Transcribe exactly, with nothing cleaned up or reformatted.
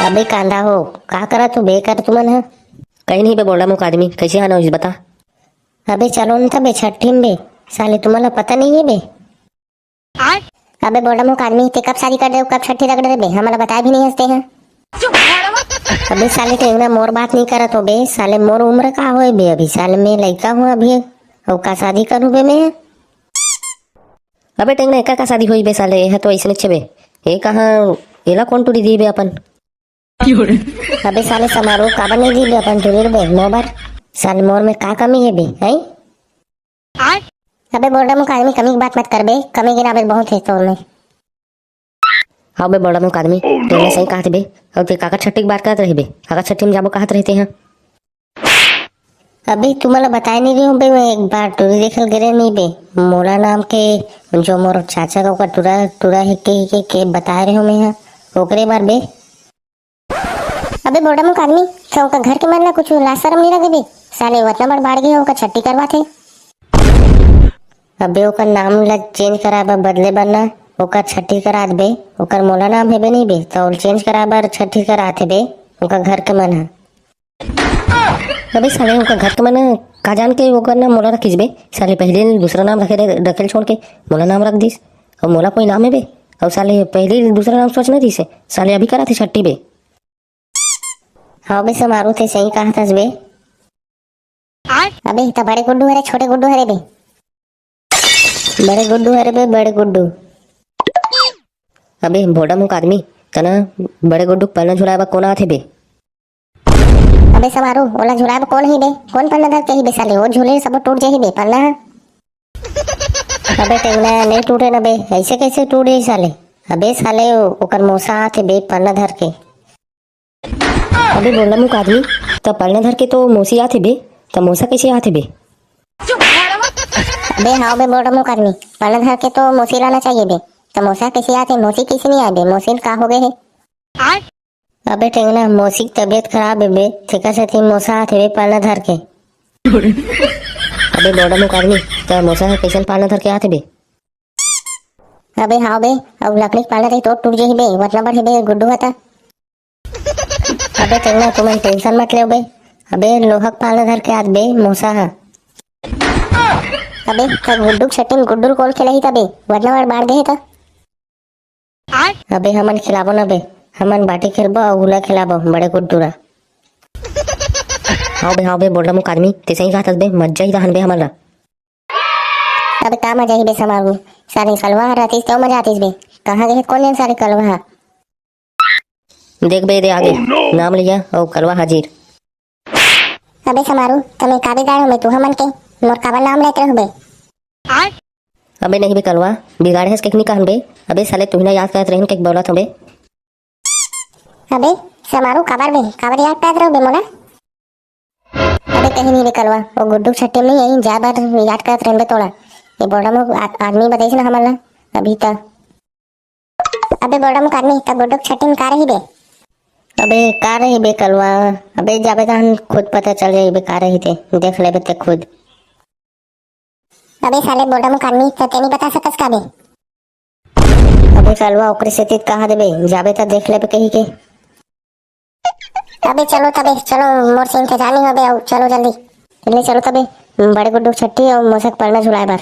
अबे कांदा हो, का करत हो बे कर तुमन ह? कहीं नहीं बे, बोड़ा मुख आदमी, कैसे आना होइस बता। अबे चलो न त बे छट्ठी में बे, साले तुमन ला पता नहीं है बे। अबे बोड़ा मुख आदमी, ते कब शादी कर दे, कब छट्ठी रख दे बे, हमला बताए भी नहीं हंसते हैं। अबे साले टेंगना, मोर बात नहीं करत हो बे, साले मोर उम्र का होए बे, अभी साले मैं लइका हूँ अभी, अउ का शादी करूँ बे मैं? अबे टेंगना, एकर का शादी होई बे साले, एह तो अइसने छे बे। ए कहाँ, एला कौन टूरी दी बे अपन? अबे साले समारू, काबर नहीं दी बे अपन टूरी बे मोर बर? साले मोर में का कमी है बे, हैं? अबे बोड़ा मुख आदमी, कमी की बात मत कर बे, कमी गिनाबे बहुत है तोर में। हाँ बे बोड़ा मुख आदमी, तेने सही कहत बे। अउ ते काकर छट्ठी की बात करत रहे बे? काकर छट्ठी में जाबो कहत रहते हैं। अबे तुमला बताए नहीं रहे हो बे, मैं एक बार टूरी देखल गे रहे नहीं बे। मोला नाम के जो मोर चाचा का ओकर टूरा, टूरा है के, के, के बताए रहे हो मैं यहाँ, ओकरे बार बे। अबे बोड़ा मुख आदमी, का ओकर घर के मन ला कुछ लाज शरम नहीं लगे बे? साले वतना बड़ बाढ़ गए, ओकर छट्टी करवाथे। अबे ओकर नाम ला चेंज कराए बर, बदले बर ना, ओकर छट्ठी करा देबे। ओकर मोला नाम हेबे नहीं बे, तो चेंज कराए बर छट्ठी करात हेबे ओकर घर के मन ह। अबे साले ओकर घर के मन ह का जान के ओकर नाम मोला रखिस बे। साले पहले दूसरा नाम रखे, रखे छोड़ के मोला नाम रख दिस। अउ मोला कोई नाम हेबे? अउ साले पहले दूसरा नाम सोच नहीं दिस, साले अभी कराथे छट्ठी बे। हाँ बे समारू, ते सही कहत हस बे। अबे त बड़े गुड्डू हरे, छोटे गुड्डू हरे बे? बड़े गुड्डू हरे बे, बड़े गुड्डू। अबे बोड़ा मुख आदमी, तना बड़े गुड्डू के पलना झुलाए बर कोन आथे बे? अबे समारू, ओला झुलाए बर कोन ही बे? कोन पलना धर के ही बे साले? ओ झूले सब टूट जाही बे पलना ह। अबे टेंगना, नहीं टूटे ना बे, ऐसे कैसे टूट जाही साले? अबे साले, ओकर मोसा आथे बे पलना धर के। अबे बोड़ा मुख आदमी, त पलना धर के तो मोसी आथे बे, त मोसा कैसे आथे बे? अबे हाँ बे बोड़ा मुख आदमी, पलना धर के तो मोसी लाना चाहिए बे, त मोसा कैसे आथे? मोसी कैसे नहीं आए बे? मोसी ल का हो गए है? अबे टेंगना, मोसी की तबीयत खराब है बे, तेकर सेती मोसा आथे बे पलना धर के। अबे बोड़ा मुख आदमी, त मोसा ह कैसन पलना धर के आथे बे? अबे हाँ बे, अब लकड़ी के पलना रही तो टूट जाही बे, वतना बड़ हे बे गुड्डू ह त। अबे टेंगना, तुमन टेंशन मत लेव बे। अबे लोहा के पलना धर के आत बे मोसा ह। अबे त गुड्डू के छट्ठी में गुड्डू ल कोन खिलाही तबे, वतना बड़ बाढ़ दे हे त। अबे हमन खिलाबो न बे, हमन बाटी खेलबो अउ उला खिलाबो बड़े गुड्डू ला। हाँ बे, हाँ बे, बोड़ा मुख आदमी, ते सही कहत हस बे, मजा ही रहन बे हमन ला। अबे का मजा ही बे समारू, सारे कलवा ह रहतिस तो मजा आतिस बे। कहाँ गए कोन जन सारे कलवा ह? देख बे, दे आगे। नाम लिया अउ कलवा हाजिर। अबे समारू, तमे का बिगाड़े हो मैं तुहा मन के? मोर काबर नाम लेते रहो बे? अबे नहीं बे कलवा, बिगाड़े हस केकनी कहन बे। अबे साले तुहिना याद करत रहिन के बोलत हूँ बे। अबे समारू, काबर बे, काबर याद करत रहो बे मोला? अबे कहीं नहीं बे कलवा, वो गुड्डू के छट्टी में नहीं आई, जा बार याद करत रहिन बे तोला। ये बोड़ा मुख आ-, आदमी बताइस ना हमन ला, अभी त। अबे बोड़ा मुख आदमी, त गुड्डू के छट्टी में का रही बे? अबे का रही बे कलवा? अबे जाबे तहन खुद पता चल जाई बे का रही ते, देख लेबे ते खुद। अबे साले बोड़ा मुख आदमी, त ते नहीं बता सकस का बे? अबे कलवा ओकरे सेती कहा देबे, जाबे त देख लेबे कही के। अबे चलो तबे, चलो मोर से इंतजार नहीं होबे, आओ चलो जल्दी। ले चलो तबे, बड़े गुड्डू के छट्टी अउ मोसा के पलना झुलाए बर।